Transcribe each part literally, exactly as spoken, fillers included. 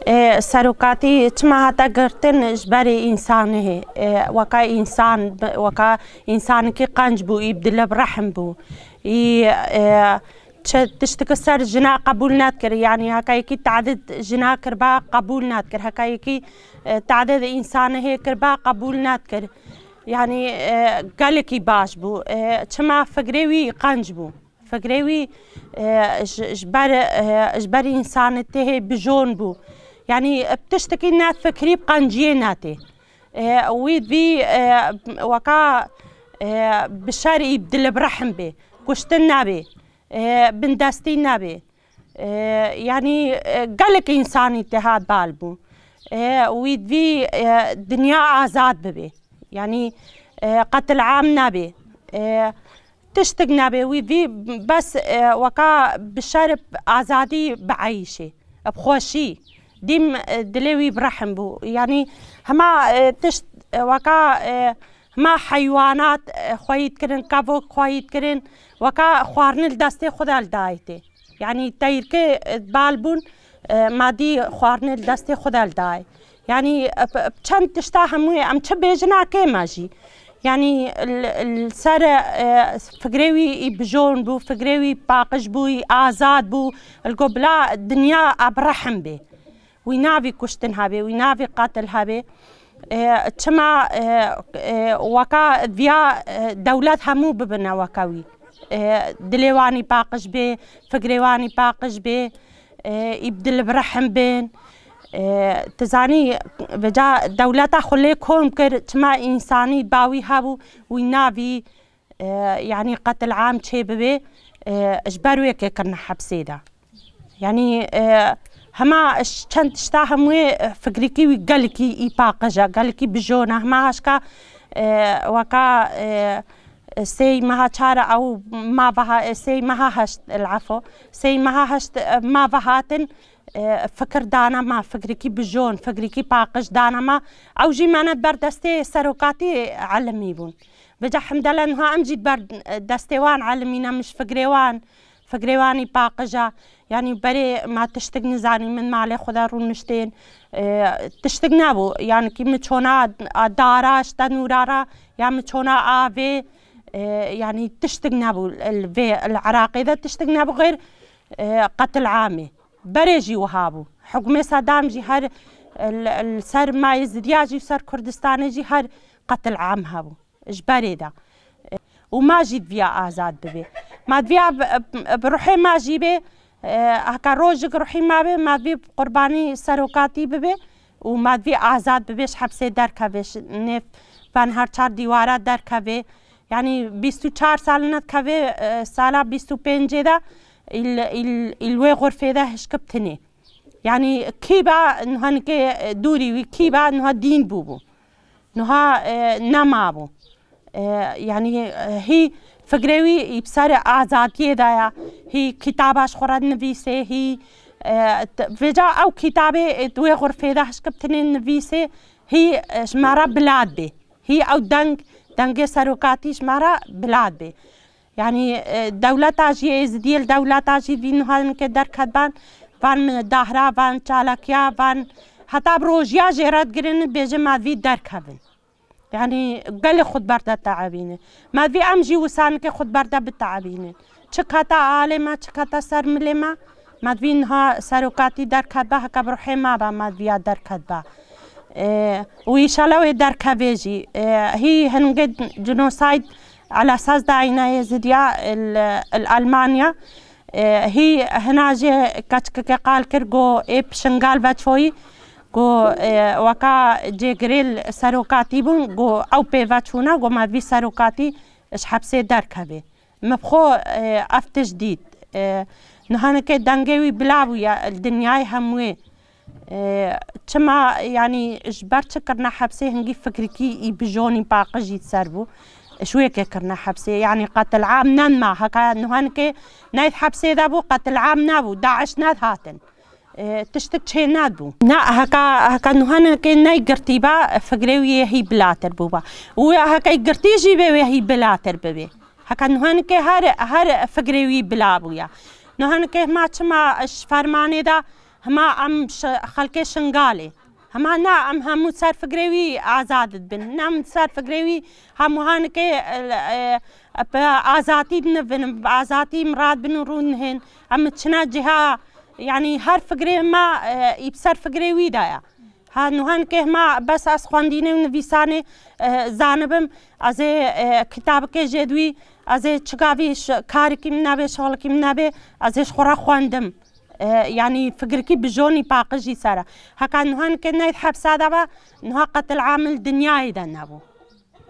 E, serokatî çima hate girtin? Ji berê însanê, e, weka însan, weka însanekî qenc bû, î bi dil bi rehm bû. Î, e, çi tiştiki ser jina qebûl nedikir. Yanî heka yekî tadid jina kirba qebûl nedikir. Heka yekî, e, tadid însanê hê kirba qebûl nedikir. Yanî, e, gelekî baş bû. E, çima fikrê wî qenc bû. Fikrê wî, e, ji, ji ber, e, ji ber însanetê hê bijon bû. Yanî, e, tiştekî ne fikrî bi qenciyê netê. E, wî vî, e, weka, e, bi şer î bi dil bi rehm bê. Kuştin nebê. E, bindestî nebê. E, yanî, e, gelek însanî tê hat bal bû. E, wî vî, e, dinya azad bibê. Yanî, e, qetil am nebê. E, tiştik nebê. Wî vî bes, e, weka bi şerif azadî bieyîşê. Bi xweşî. Dîm, e, dilê wî bi rehm bû. Yanî hema, e, tişt, e, weka, e, hema heywanat, e, xweyî dikirin, kevok xweyî dikirin, weka xwarinê li destê xwe de li dayê tê. Yanî teyrke, e, bal bûn, e, ma dî xwarinê li destê xwe de li dayê. Yanî, e, p-, p-, çend tişta hemûyê em çi bêjin a kê me jî. Yanî, li, li ser, e, fikrê wî î bijon bû, fikrê wî paqij bû, î azad bû, li go bila dinya a bi rehm bê. Wî navî kuştin hebê, wî navî qetil hebê. E, çima, e, e, weka viya, e, dewlet hemû bibine weke wî. E, dilê wanî paqij bê, fikrê wanî paqij bê, e, î bi dil bi rehm bên. E, tu zanî, vêca dewleta xwe lê kom kir, çima însanî bawî hebû, wî navî, e, yanî qetil am çê bibê, e, ji ber wê kê kirine hepsê de. Yanî, e, hema ş-, çend tişta hemûyê, e, fikrîkî wî gelekî î paqij e, gelekî bijon e. Hema haşka, e, weka, e, sêy meha çar e ew mava ha-, e, sêy meha heşt, el efo, sêy meha heşt, e, mava hatin, e, fikir dane me, fikrîkî bijon, fikrîkî paqij dane me. Ew jî mene ber destê serokatî elimî bûn. Vêca hemdele niha em jî ber destê wan elimîne, min ji fikrê wan, fikrê wan î paqij e. Yanî berê me tiştik nizanî, min malê xwe de rûniştên, e, tiştik nebû. Yanî kî min çona a dara ji tenûra re, ya min çona avê, e, yanî tiştik nebû. Li vê, li Iraqê de tiştik nebû xêr, e, qetil amê. Berê jî wiha bû. Hukmê Sedam jî her, e, li, li ser ma Êzidiya jî, ser Kurdistanê jî her qetil am hebû. Ji berê de. Û ma jî diviya azad bibê. Ma diviya bi, bi, bi ruhê ma jî bê, e, heka rojik ruhî ma bê, ma divî qurbanî serokatî bibê û ma divî azad bibê, ji hepsê derkevê, ji nêv van her çar dîwara derkevê. Yanî bîst û çar sal nedikevê, e, sala bîst û pêncê de îl, îl, îl wê xurfê de hişkib tinê. Yanî kî ba niha nike, e, dûrî wî, kî ba niha dîn bûbû. Niha, e, nemabû. E, yanî, e, hî fikrê wî î bi ser azadiyê de ya. Hî kitaba ji xwe re nivîsê, hî, e, t-, vêca ew kitabê, e, di wê xurfê de hişkib tinê nivîsê, hî, e, ji me re bilad bê. Hî ew deng, dengê serokatî ji me re bilad bê. Yanî, e, dewleta jî, Êzidiyê li dewleta jî vî niha nike derketban, van min dahra, van çalakiya, van heta bi rojiya jê re digirin, bêje ma vî derkevin. Yanî gelê xwe di ber de teebînin. Ma vî em jî wisa nike xwe di ber de biteebînin. Çi kete alê me, çi kete ser milê me, ma vî niha serokatî derketbe, heke bi ruhê me be, ma viya derketbe. E, û înşallah wê derkevê jî. E, hî hiningê cinosayd ala esas dayîna Êzidiya il, il Almanya. E, hî hina jê keçikeke qal kir, go ê bi Şingal veçoyî, go, e, weka cêgirê li serokatî bûn, go ew pê veçûne, go me vî serokatî ji hepsê derkevê. Min bi xwe, e, ev tişt dît. E, niha nike dengê wî bila bûye li dinyayê hemûyê. E, çima, yanî ji ber çi kirine hepsê, hingî fikrikî î bijonî paqijî ser bû. Ji wê ke kirine hepsê. Yanî qetil am nen ma. Heka niha nike neyt hepsê de bû, qetil am nebû. Daiş nedihatin. E, tiştik çê nedbû. Ne, heka, heka niha nike ney girtî ba, fikrê wî yê hî bilatir bûba. Û ya heke girtî jî bê wê hî bilatir bibê. Heke niha nike her, her fikrê wî bila bûye. Niha nike ma çima ji fermanê de Hema em şi-, xelkê Şingalê. Hema na em hemû ser fikrê wî azad dibin. Na em ser fikrê wî hemû hanike, e, e, bi azadî dinivin, bi azadî mirad bin û rû nihên. Em çina ciha, yanî her fikrê me, e, î bi ser fikrê wî de ye. Ha, nuhan ke hema bes ez xwendînê û nivîsanê, e, zanibim, ez ê, e, kitabikê jê dwî, ez ê çigavî ş-, karikî min nebe, şixulkî min nebe, ez ê ji xwe re xwendim. E, yanî fikirkî bijonî paqijî ser e. Heka nuhan ke neyt hepsa de be, nuha qetil amil dinyayê de nebû.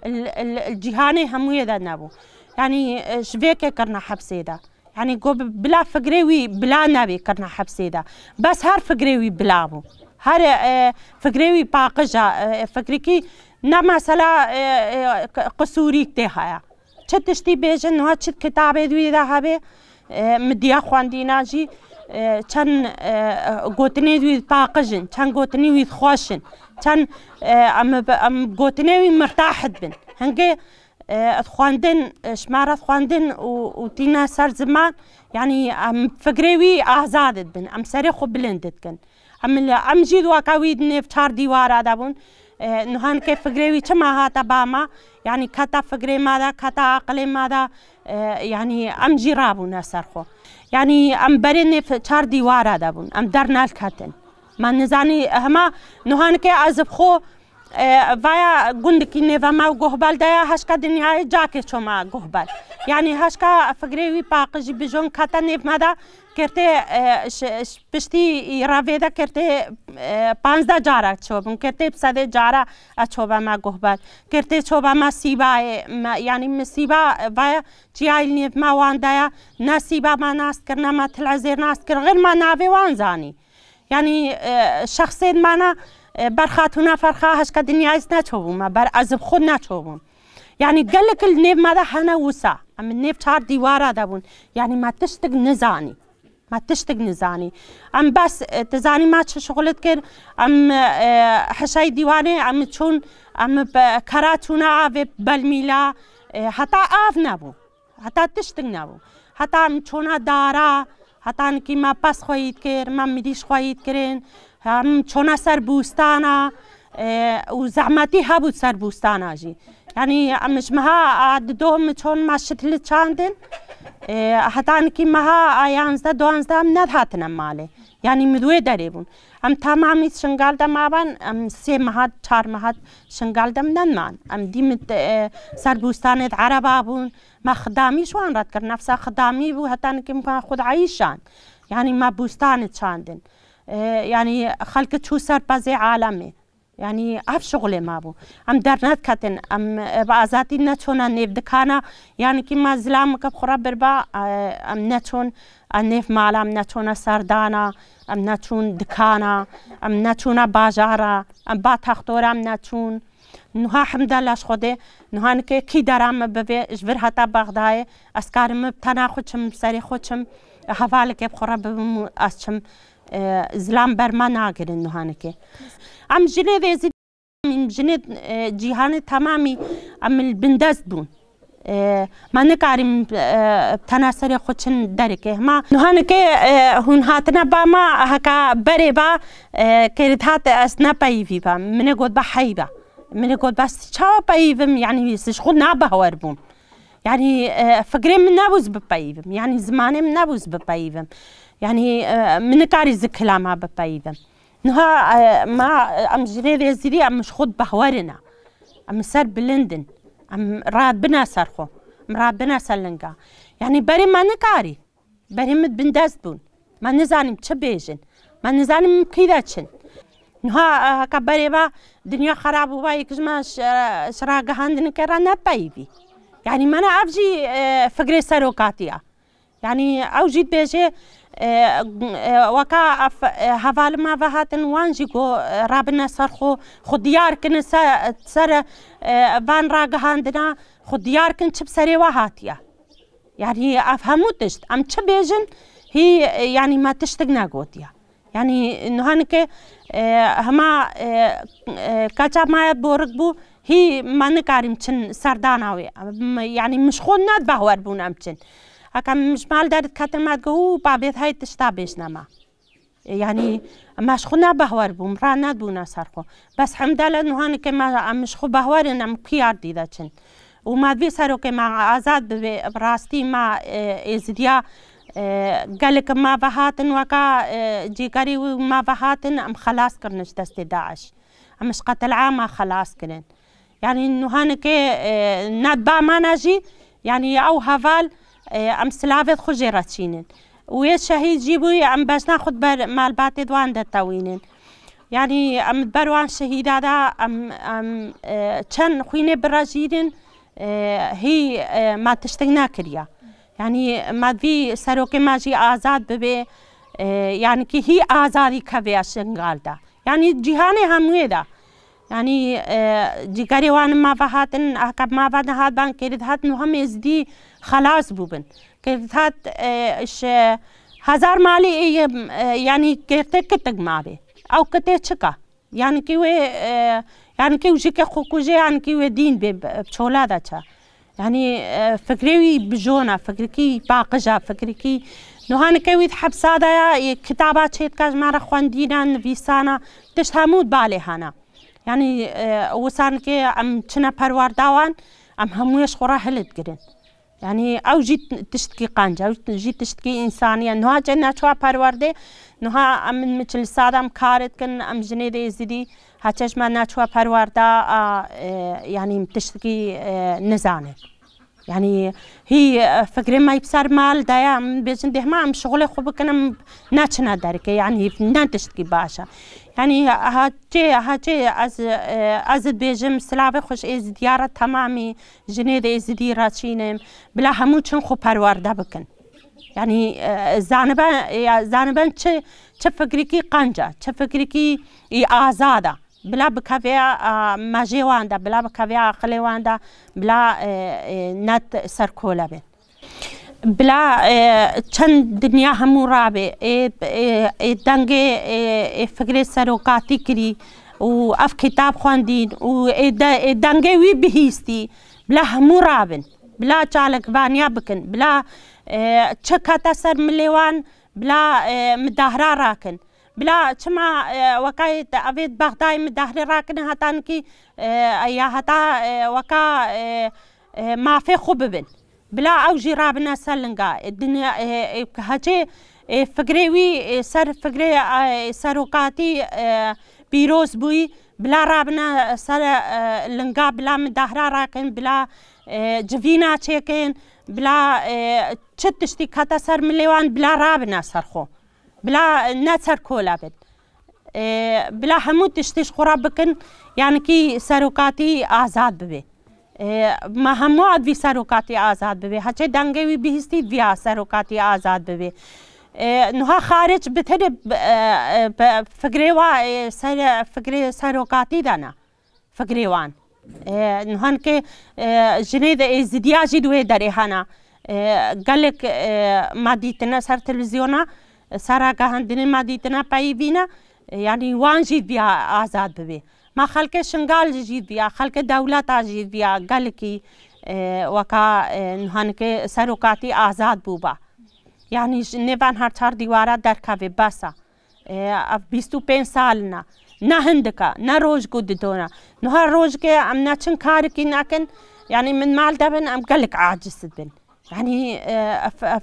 Li, li, li cîhanê hemûyê de nebû. Yanî, e, ji vê ke kirine hepsê de. Yanî, go bi-, bila fikrê wî bila nebê kirine hepsê de. Bes her fikrê wî bila bû. Her, e, fikrê wî paqij e, e, fikrikî ne mesela, e, e, q-, qisûrîk tê haya. Çi tiştî bêjin, niha çi kitabê dûyê de hebê, e, min diya xwendîna jî, e, çend, e, gotinê wî paqij in, çend gotinê wî xweş in, çend, e, em, em gotinê wî mirtah dibin. Hingê, e, xwendin, e, ji me re xwendin û, û tîne ser ziman, yanî em fikrê wî azad dibin, em serê xwe bilind dikin. Em li, em jî weka wî di nêv çar dîwara de bûn. E, nihan ke fikrê wî çima hate ba me, yanî keta fikrê me de, keta aqilê me de, e, yanî em jî rabûne ser xwe. Yanî em berê nêv çar dîwara de bûn, em dernelketin. Me nizanî hema nihan ke ez bi xwe, e, vaya gundikî nêve me û guhbel de ya, heşka dinyayê cakê çoma guhbel. Yanî heşka fikrê wî paqijî bijon kete nêv me de, Kertê, e, ş-, ş-, piştî î revê de kertê, e, panzdeh cara çobûn. Kertê bi sedê cara ez çobeme guhber. Kertê çobeme sîbayê me, yanî min sîba, e, vaya çiyayî nêv me wan daya. Ne sîba me nas kir, ne me tilezêr nas kir. Xir me navê wan zanî. Yanî, e, şexsên me ne, e, ber xatûna ferxa heşka dinyayî neçobûn me, ber ez bi xwe neçobûn. Yanî gelek li nêv me de hene wisa. Em nêv çar dîwara de bûn. Yanî me tiştik nizanî. Me tiştik nizanî. Em bes, e, tu zanî me çi şixulit kir? Em, e, heşayî dîwanê em çûn, em bi kera çûne avê belmîla, e, heta av nebû. Heta tiştik nebû. Heta em çûne dara, heta nikî me pes xweyî dikir, me mirîş xweyî dikirin. Em çûne ser bûstana, e, û zehmetî hebû ser bûstana jî. Yanî em ji meha a dido min çûn me şitli çandin. E, heta nikî meha a yanzdeh, duanzdeh em nedihatine malê. Yanî min di wê derê bûn. Em temamî Şingal de maban, em sê meha, çar meha Şingal de em nediman. Em dî min, e, ser bûstanê di ereba bûn. Me xidamî ji wan re dikir. Nefsa xidamî bû, heta nikî min xwe di eyşan. Yanî me bûstanê çandin. E, yanî xelk çû ser pezê alemê. Yanî ev şixulê me bû. Em dernedketin, em, e, bi azadî neçûne nêv dikana, yanî kî me zilam ke bi xwe re birba, e, em neçûn, e, nêv mala, em neçûne serdana, em neçûn dikana, em neçûne bajara, em ba textora em neçûn. Niha hemdela ji Xwedê, niha nike kî dera min bivê, ji vir heta Bexdayê, ez karim min bi tena xwe çim, serê xwe çim, hevalekê bi xwe re bibim û ez çim. E, zilam ber me nagirin nuhanike. Em jinê vêzî, em jinê, e, cîhanê temamî em li bindest bûn. E, me nikarîm, e, tena serê xwe çin derike. Hema nuhanike, e, hûn hatine ba me heka berê ba, e, kerit hat ez ne peyivî ba. Min ê got ba hey ba. Min ê got ba ez çawa peyivim, yanî ez ji xwe nabehwer bûm. Yanî, e, fikrê min nebû ez bipeyivim. Yanî zimanê min nebû ez bipeyivim. Yanî, e, min nikarî ez kilama bipeyivim. Niha, e, ma, e, em jinê vêzîrî, em ji xwe dibehwerine. Em ser bilind in. Em rabine ser xwe. Em rabine ser linga. Yanî berê me nikarî. Berê min bindest bûn. Me nizanim çi bêjin. Me nizanim min kî de çin. Niha, e, heka berê ve dinya xerab bûba, yek ji me ş-, e, ji ragihandineke re nepeyivî. Yanî me ne ev jî, e, fikrê serokatiya. Yanî ew jî dibêje, e, e, weka ev, e, hevalê me ve hatin wan jî got, e, rabine ser xwe, xwe diyar kin ser, ser, e, van ragihandina, xwe diyar kin çi bi serê we hatiye. Yanî ev hemû tişt, em çi bêjin, hî, e, yanî me tiştik negotiye. Yanî niha nike, e, hema, e, e, keça me ya borik bû, hî me nikarîm çin serdana wê. Em, yanî min ji xwe ne behwer bûn em çin. Heke min ji mal derdiketin me digot, û babêt hey tişta bêjne me. Yanî, me ji xwe ne behwer bûm, ra nedibûne ser xwe. Bes hemdele nuhanike me, em ji xwe behwer in, em kuyar dî de çin. Û me vî serokê me azad bibê, bi rastî me, e, êzidiya, e, gelek me ve hatin, weka, e, cîgerî wî me ve hatin, em xelas kirin ji destê DAIŞ. Em ji qetilama xelas kirin. Yanî nuhanike, e, ne ba me ne jî, yanî ew heval, e, em silavê xwe jê re çînin. Û yê şehîd jî bûyî, em bejna xwe di ber malbatê di wan de tewînin. Yanî em di ber wan şehîda de em, em, e, çend xwînê birejînin, e, hî, e, me tiştek nekiriye. Yanî me vî serokê me jî azad bibê, e, yanî ki hî azadî kevê Şingal de. Yanî cîhanê hemûyê de. Yanî, e, cîgerê wan ma ve hatin, heke ma ve nehat ban kêrî dihat, nu hem êzdî xelas bûbin. Kêrî dihat, e, ji hezar malî ê, e, yanî kêrtê kitik mabê. Ew kitê çika? Yanî ki wê, e, yanî ki wî jike xwe kuje, yanî ki wê dîn bê, bi, bi çola de çe. Yanî, e, fikrê wî bijona, fikrekî paqija, fikrekî nuhanike wî di hepsa de ya, e, kitaba çêdika ji me re xwendîna, nivîsana, tişt hemû balê hana. Yanî, e, wisanike em çine perwerda wan, em hemûyê ji xwe re hilit girin. Yanî ew jî tiştkî qenc e, ew jî tiştkî însanî ye. Niha çe neçûwa perwerdê, niha em min miçil sada em kar dikin, em jinê de êzidî, heçe ji me neçûwa perwerda, a, e, yanî tiştkî, e, nizane. Yanî hî, e, fikrê me bi ser mal de ye, em bêjin dêhma em şixulê xwe bikin, em neçine derkê, yanî ne tiştkî baş e. Yanî hacê, hacê ez, e, ez dibêjim silavê xwe ji êzidiya re temamî, jinê de êzidî re çînim, bila hemû çin xwe perwerde bikin. Yanî, e, zaniben, ya, zaniben çi, çi fikrekî qenc e, çi fikrekî, î, azad e. Bila bikeve, a, mejê wan de, bila bikeve aqilê wan de, bila, e, e, net serkole bin. Bila, e, çend dinya hemû rabe, ê, ê, ê dengê, ê, ê fikrê serokatî kirî û ev kitab xwendîn û ê de, ê dengê wî bihîstî, bila hemû rabin, bila çalakvaniya bikin, bila, e, çi kete ser milê wan, bila, e, midahra rakin. Bila çima, e, weka yê te-, evê Bexdayê midahre rakine heta nikî, e, ya heta, e, weka, e, e, mafê xwe bibin. Bila ew jî rabine ser linga. E, dinya, e, e, hecê, e, fikrê wî, e, ser fikrê, e, serokatî, e, pîroz bûyî. Bila rabine ser, e, linga, bila midahra rakin, bila, e, civîna çêkin, bila, e, çi tiştî kete ser milê wan, bila rabine ser xwe. Bila ne ser kola bin. E, bila hemû tiştî ji xwe re bikin, yanî kî serokatî azad bibe. E, me hemû ad vî serokatî azad bibe. Heçê dengê wî bihîstî viya serokatî azad bibe. E, nuha xaric bi tenê, e, e, bi fikrê wa, e, ser, fikrê serokatî de ne. Fikrê wan. E, nihan ke, e, jinê de êzidiya jî di wê derê hene. E, gelek, e, me dîtine ser televîzyona, ser ragihandinê me dîtine peyivîne, e, yanî wan jî viya azad bibê. Ma xelkê Şingal jî viya, xelkê dewleta jî viya, gelekî, e, weka, e, nihan ke serokatî azad bûba. Yanî ji nêvan her çar dîwara derkevê bes e. E, ev bîst û pênc sal ne. Ne hindik e, ne rojik û didona. Niha rojikê em neçin karikî nekin, yanî min mal de bin, em gelek aciz dibin. Yanî, e, ev, ev,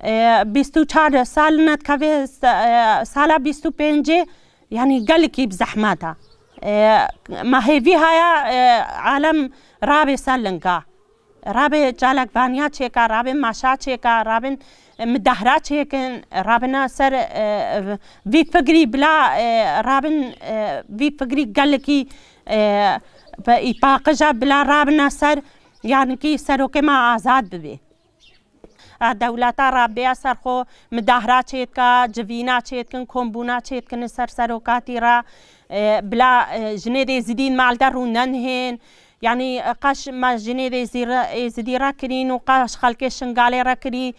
e, bîst û çar sal ne dikeve, e, sala bîst û pêncê, yanî gelekî bi zehmet e. E, me hêvî haya, e, alem rabe ser linga. Rabe çalakvaniya çêka, rabin maşa çêka, rabin, e, midahra çêkin, rabina ser, e, vî fikrî bila, e, rabin, e, vî fikrî gelekî, e, bi îpaqija bila rabina ser, yanî kî serokê me azad bibê. A dewleta rabeya ser xwe midahra çêdika, civîna çêdikin, kombûna çêdikin ser serokatî re, e, bila, e, jinê dê zidîn mal de rû nenihên, Yanî, e, qeş me jinê dê zîre-, ê zidî re kirîn û qeş xelkê Şingalê re kirî,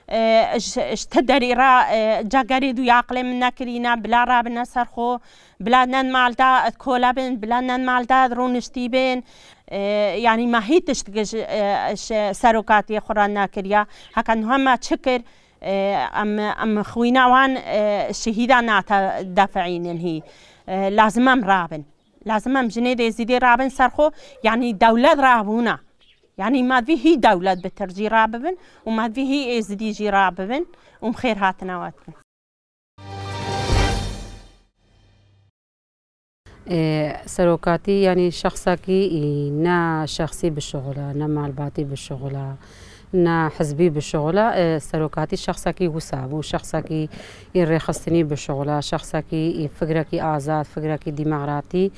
e, ji, ji ti derî re, e, cegerê dû ya aqilê min nekirîne, bila rabine ser xwe, bila nen mal de kole bin, bila nen mal de rûniştî bin. E, yanî me hî tişt ji, e, ji serokatiyê xwe re nekiriye. Heke niha me çi kir? E, em, em xwîna wan, e, şehîda nate defiînin hî. E, lazim em rabin. Lazim em jinê Êzidî rabin ser xwe, yanî dewlet rabûna. Yanî ma divî hî dewlet bi tir jî rabibin û ma divî hî Êzidî jî rabibin û em xêr hatina we dikin. Ê, serokatî, yanî şexsekî, î, ne şexsî bişuxula, ne malbatî bişuxula, ne hizbî bişuxula, ê, serokatî şexsekî wisa bû, şexsekî, î, rêxistinî bişuxula, şexsekî, î, fikrekî azad, fikrekî demokratî,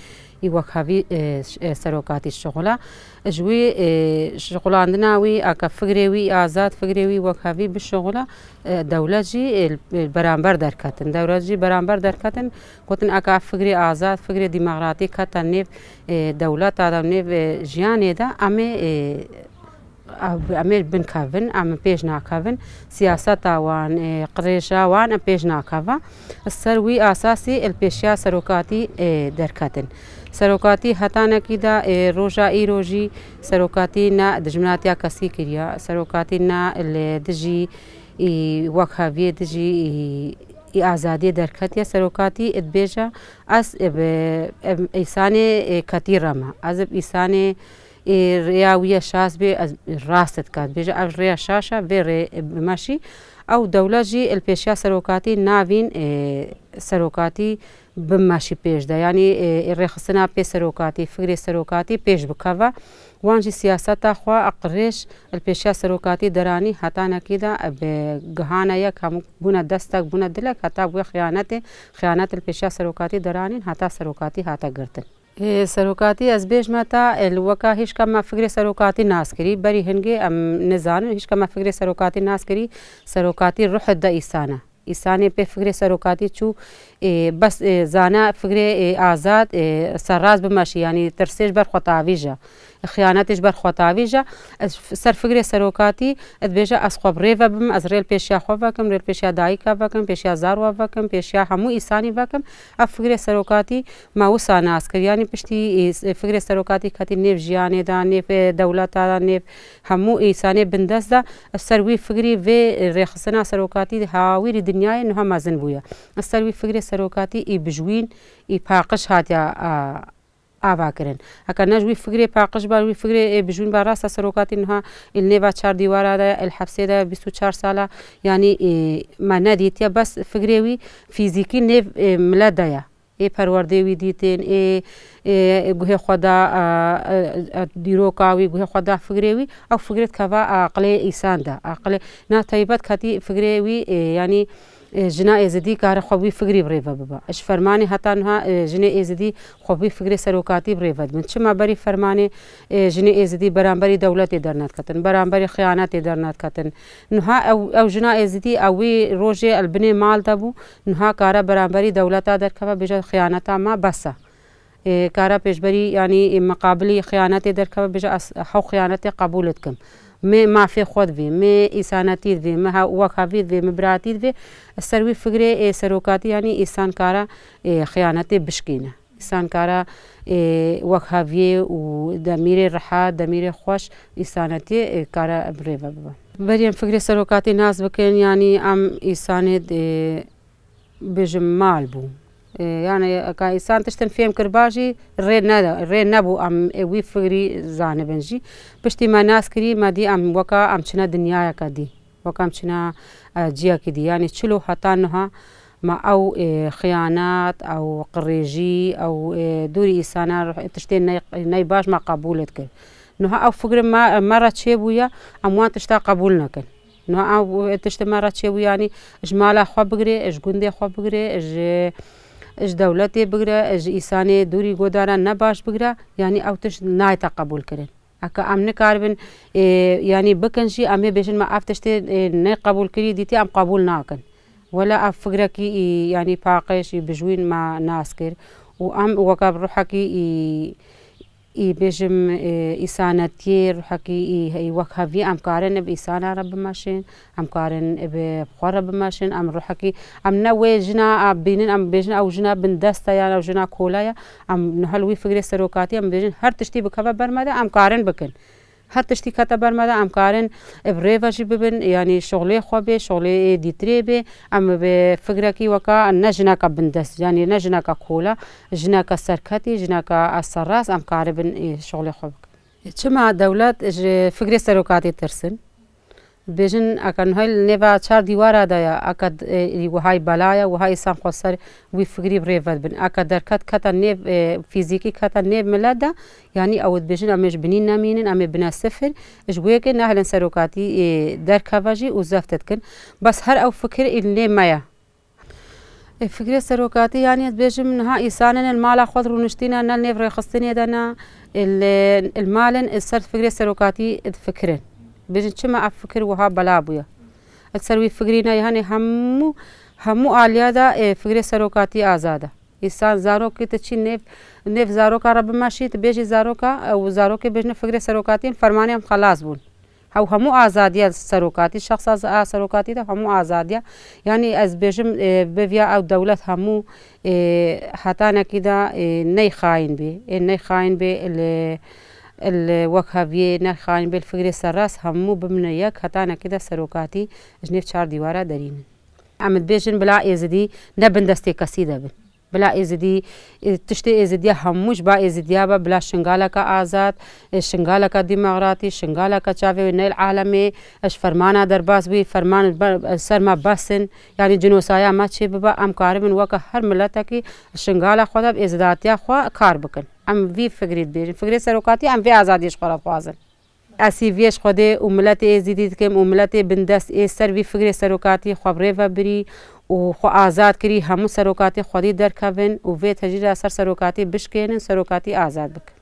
î, wek hevî, ê, ş-, ê, serokatî şuxula. Ji wî, ê, şuxulandina wî, eke fikrê wî azad, fikrê wî wek hevî bişuxula, ê, dewlet jî, ê, li beramber derketin. Dewlet jî beramber derketin, gotin, eke ev fikrê azad, fikrê demokratîk kete nêv, ê, dewleta de, nêv, ê, jiyanê de, em ê, ê, ev, em ê binkevin, em ê pêş nakevin. Siyaseta wan, ê, qirêja wan em pêş nakeve. Ser wî asasî li pêşiya serokatî, ê, derketin. Serokatî hetanekî de, ê, roja îro jî serokatî ne dijminatiya kesî kiriye. Serokatî ne li dijî, î, wekheviyê, dijî, î, î azadiyê derketiye. Serokatî dibêje, ez bi, em, îsanê, ê, ketî re me. Ez bi îsanê, ê, rêya wî ye şaş bê, ez rast dike. Dibêje, ev rêya şaş e, vê rê bimeşî. Ew dewlet jî li pêşiya serokatî navîn, ê, serokatî bimeşî pêş de. Yanî, ê, ê rêxistina pê serokatî, fikrê serokatî pêş bikeve. Wan jî siyaseta xwe a qirêj li pêşiya serokatî deranî hetanekî de bi gihane yek hemû bûne destek, bûne dilek, heta wê xiyanetê, xiyanet li pêşiya serokatî deranîn, heta serokatî hate girtin. Ê, serokatî ez bêjme te, ê, li weka hîşka me fikrê serokatî nas kirî. Berî hingê em nizanin, hîşka me fikrê serokatî nas kirî. Serokatî ruh de îsan e. Îsanê pê fikrê serokatî çû, ê, bes, ê, zana fikrê, ê, azad, ê, serrast bimeşî, yanî tirsê ji ber xwe tavîje, xiyanetê ji ber xwe tavîje. Ez f-, ser fikrê serokatî, ez dibêje, ez xwe bi rê ve bim, ez rê li pêşiya xwe vekim, rê li pêşiya dayika vekim, pêşiya zarwa vekim, pêşiya hemû îsanî vekim. Ev fikrê serokatî me wisa nas kir. Yanî piştî, ê, s-, fikrê serokatî ketî nêv jiyanê de, nêv, ê, dewleta de, nêv hemû îsanê bindest de, ev ser wî fikrî vê rêxistina serokatî hawîrî dinyayê niha mezin bûye. Ev ser wî fikrê serokatî î bijwîn, î paqij hatiye, a, ava kirin. Heke ne ji wî fikrê paqij ba, wî fikrê, ê, bijwîn ba, rasta serokatî niha î li nêva çar dîwara de, î li hepsê de bîst û çar sala, yanî, ê, me nedîtiye, bes fikrê wî fîzîkî nêv, ê, milet de ye. Ê perwerdê wî dîtin, ê, ê guhê xwe da, a, a, a, dîroka wî, guhê xwe da fikrê wî, ew fikrê dikeve aqilê îsan de. Aqilê, na taybet ketî fikrê wî, ê, yanî, ê, jina Êzidî kare xwe wî fikrî bi rê ve bibe. Ji fermanê heta niha, ê, jinê Êzidî xwe wî fikrê serokatî bi rê ve dibin. Çima berî fermanê, ê, jinê Êzidî beramberî dewletê dernediketin, beramberî xiyanetê dernediketin? Niha ew, ew jina Êzidî, ew wî rojê el binê mal de bû, niha kare beramberî dewleta derkeve, bêje, xiyaneta me bes e. Ê, kare pêşberî, yanî, ê, miqabilî xiyanetê derkeve, bêje, ez hew xiyanetê qebûl dikim. Me mafê xwe divê, me îsanetî divê, me he-, wekhevî divê, me biratî divê. Ser wî fikrê, ê, serokatî, yanî, îsan kare, ê, xiyanetê bişkîne. Îsan kare, ê, wekheviyê û demîrê rehet, demîrê xweş, îsanetiyê, ê, kare bi rê ve bibe. Berî em fikrê serokatî nas bikin, yanî em îsanê, ê, bêjim mal bû. Ê, yanî eka îsan tiştin fêm kiriba jî rê ne, rê nebû em ê wî fikrî zanibin jî. Piştî me nas kirî, me dî em weka em çine dinyayeke dî. Weka em çine, e, ciyekî dî. Yanî çilo heta niha me ew, ê, xiyanet, ew qirêjî, ew, ê, dûrî îsana tiştê ney, ney baş me qebûl dikir. Niha ew fikir me, me re çêbûye, em wan tişta qebûl nekin. Niha ew tiştê me re çêbû, yanî ji mala xwe bigire, ji gundê xwe bigire, ji, ji dewletê bigire, ji îsanê dûrî godara ne baş bigire, yanî ew tişt nayte qebûlkirin. Heke em nikaribin, ê, yanî bikin jî, em ê bêjin me ev tiştê, ê, ne qebûlkirî, dîtî em qebûl nakin. Wela ev fikrekî î, yanî paqij î bijwîn me nas kir û em weke bi ruhekî î, î bêjim, ê, îsanetiyê, ruhekî î, î wekhevî em karin bi îsana re bimeşin, em karin bi xwe re bimeşin, em ruhekî, em ne wê jina a bînin, em bêjin ew jina bindest e yan ew jina kola ye, em niha li wî fikrê serokatî em bêjin her tiştî bikeve ber me de em karin bikin. Her tiştî kete ber me de, em karin bi rê ve jî bibin, yanî şixulê xwe bê, şixulê ê dîtirê bê, em bi fikrekî weka ne jineka bindest, yanî ne jineka kola, jineka serketî, jineka serrast, em karibin ê şixulê xwe bikin. Çima dewlet ji fikrê serokatî tirsin? Dibêjin, eke niha li nêva çar dîwara de ye, eke, e, wihay bela ye, wiha îsan xwe ser wî fikrî bi rê ve dibin. Eke derket kete nêv, e, fîzîkî kete nêv milet de, yanî ew dibêjin, em ê ji binî nemînin, em ê bine sifir, ji bo yekê nehêlin serokatî, e, derkeve jî û zeft dikin. Bes her ew fikir î li nê me ye. E, fikrê serokatî, yanî ez dibêjim, niha îsanên li mala xwe de rûniştîne, ne li nêv rêxistinê de ne, li, li malên li ser fikrê serokatî difikirin. Dibêjin, çima ev fikir wiha bela bûye? Li ser wî fikirîne, yanî hemû, hemû aliya de, e, fikrê serokatî azad e. Îsan zarokê tu çî nêv, nêv zaroka re bimeşî, tu bêjî zaroka, e, û zarokê bêjine fikrê serokatî, fermanê em xelas bûn. Hew hemû azadiya serokatî, şexsa z-, a serokatî de hemû azadiya. Yanî ez bêjim, e, bi viya ew dewlet hemû, e, hetanekî de, e, ney xayîn bê. Ê ney xayîn bê li, li wekheviyê, ney xayîn bê li fikrê serrast, hemû bimine yek, hetanekî de serokatî ji nêv çar dîwara derînin. Em dibêjin bila Êzidî ne bin destê kesî de bin. Bila Êzidî, e, tiştê Êzidiya hemû ji ba Êzidiya be, bila Şingaleke azad, e, Şingaleke demokratî, Şingaleke çavê wê neyl alemê, e, ji fermana derbas bî, ferman ber-, ser me bes in, yanî cinosaya me çê bibe, em karibin weke her miletekî Şingala xwe de bi êzidatiya xwe kar bikin. Em vî fikrî dibêjin. Fikrê serokatî em vê azadiyê ji xwe re dixwazin. Ez hîviyê ji Xwedê û miletê Êzidî dikim û miletê bindest ê ser vî fikrê serokatî xwe bi rê ve birî û xwe azad kirî, hemû serokatî xwedî derkevin û vê tecrîda ser serokatî bişkênin, serokatî azad bikin.